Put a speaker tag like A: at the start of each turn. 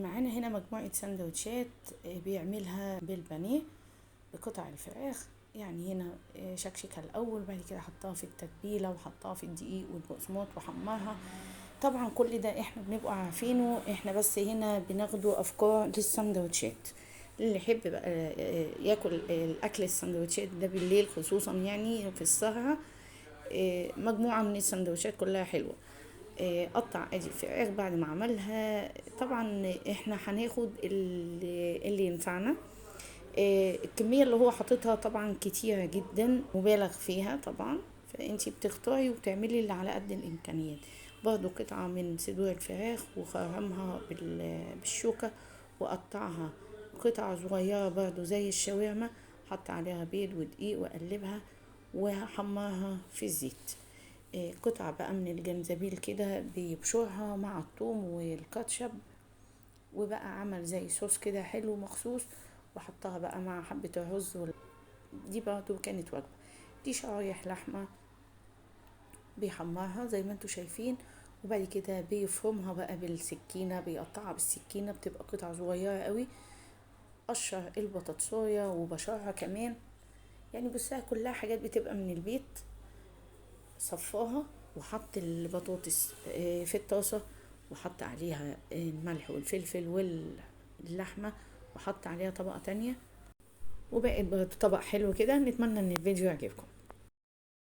A: معانا هنا مجموعة سندوتشات بيعملها بالبانيه بقطع الفراخ. يعني هنا شكشكها الأول، بعد كده حطها في التتبيلة وحطها في الدقيق والبقسماط وحمرها. طبعا كل ده احنا بنبقى عارفينه، احنا بس هنا بناخده أفكار للسندوتشات. اللي يحب بقى ياكل الأكل السندوتشات ده بالليل خصوصا، يعني في السهرة، مجموعة من السندوتشات كلها حلوة. قطع ادي الفراخ بعد ما عملها. طبعا احنا هناخد اللي ينفعنا. الكمية اللي هو حاططها طبعا كتيرة جدا، مبالغ فيها طبعا، فانتي بتختاري وبتعملي اللي على قد الامكانيات. برضو قطعة من صدور الفراخ وخرمها بالشوكة وقطعها قطع صغيرة برضو زي الشاورما، حط عليها بيض ودقيق وقلبها وحمرها في الزيت. قطع بقى من الجنزبيل كده بيبشرها مع الثوم والكاتشب، وبقى عمل زي صوص كده حلو مخصوص، وحطها بقى مع حبة الرز دي برضو كانت وجبة. دي شرايح لحمة بيحمرها زي ما انتوا شايفين، وبعد كده بيفرمها بقى بالسكينة، بيقطعها بالسكينة، بتبقى قطع صغيرة قوي. قشر البطاطساية وبشرها كمان، يعني بصها كلها حاجات بتبقى من البيت. صفاها وحط البطاطس في الطاسة، وحط عليها الملح والفلفل واللحمة، وحط عليها طبقة تانية، وبقت برضه طبق حلو كده. نتمنى ان الفيديو يعجبكم.